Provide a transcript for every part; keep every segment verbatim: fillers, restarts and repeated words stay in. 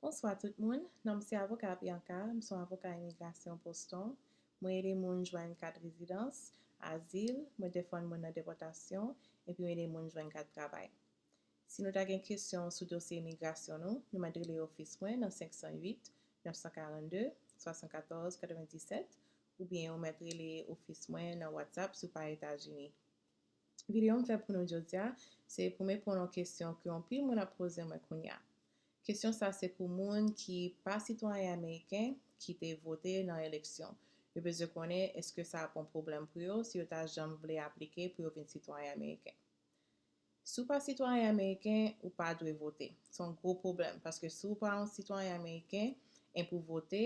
Bonswa tout moun, non m se avoka Bianca, m se yon avoka imigrasyon Boston. Mwen ede moun jwenn kat rezidans, azil, mwen defann moun nan depòtasyon, epi m ede moun jwenn kat travay. Si nou ta gen kesyon sou dosye imigrasyon nou, nou mèt rele ofis mwen nan senk san uit, nèf san karannde, swasannkatòz, katrevenndisèt, oubyen ou mèt rele ofis mwen nan WhatsApp si w pa Etazini. Videyo m fè pou nou jodi a, se pou m reponn yon kesyon ke anpil moun ap poze mwen kounye a. Kesyon sa se pou moun ki pa sitwayen ameriken ki te vote nan eleksyon. Yo bezwen konnen èske sa ap yon pwoblèm pou yo si yo ta janm vle aplike pou yo vin sitwayen ameriken. Si w pa sitwayen ameriken, ou pa dwe vote. Se yon gwo pwoblèm, paske si w pa yon sitwayen ameriken, epi w vote,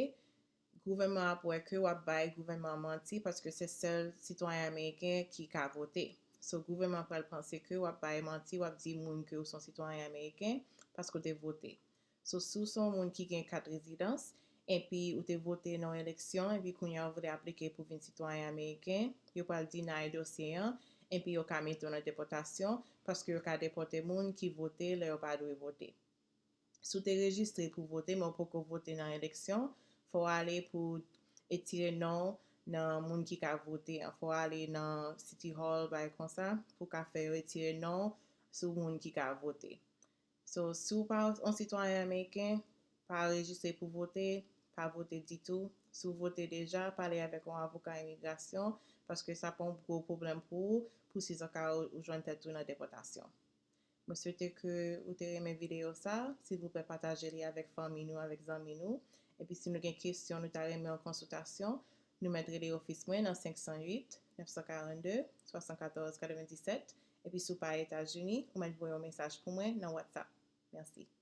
gouvènman ap wè ke w ap bay gouvènman an manti, paske se sèl sitwayen ameriken ki ka vote. So, gouvènman pral panse ke w ap bay manti, w ap di moun ke w se yon sitwayen ameriken, paske w te vote. So, si w se yon moun ki gen kat rezidans, epi ou te vote nan yon eleksyon, epi kounye a ou vle aplike pou vin sitwayen ameriken, yo pral deny dosye an, epi yo ka mete w nan depòtasyon, paske yo ka depòte moun ki vote lè yo pa dwe vote. Si w te rejistre pou vote, men w poko vote nan eleksyon, fò w ale pou etire non w nan moun ki ka vote an. Fò w ale nan City Hall, bagay konsa, pou w ka fè yo etire non w sou moun ki ka vote. So, si w pa yon sitwayen ameriken, pa rejistre pou vote, pa vote ditou. Si w vote deja, pale avèk yon avoka imigrasyon, paske sa pa yon gwo pwoblèm pou ou, pou si zaka ou jwenn tèt ou nan depòtasyon. Mwen swete ke ou te renmen videyo sa. Silvouplè, pataje li avèk fanmi nou, avèk zanmi nou. Epi si nou gen kesyon, nou ta renmen yon konsiltasyon, nou mèt rele ofis mwen nan senk san uit, nèf san karannde, swasannkatòz, katrevenndisèt. Epi si w pa Etazini, ou mèt voye yon mesaj pou mwen nan WhatsApp. Mèsi.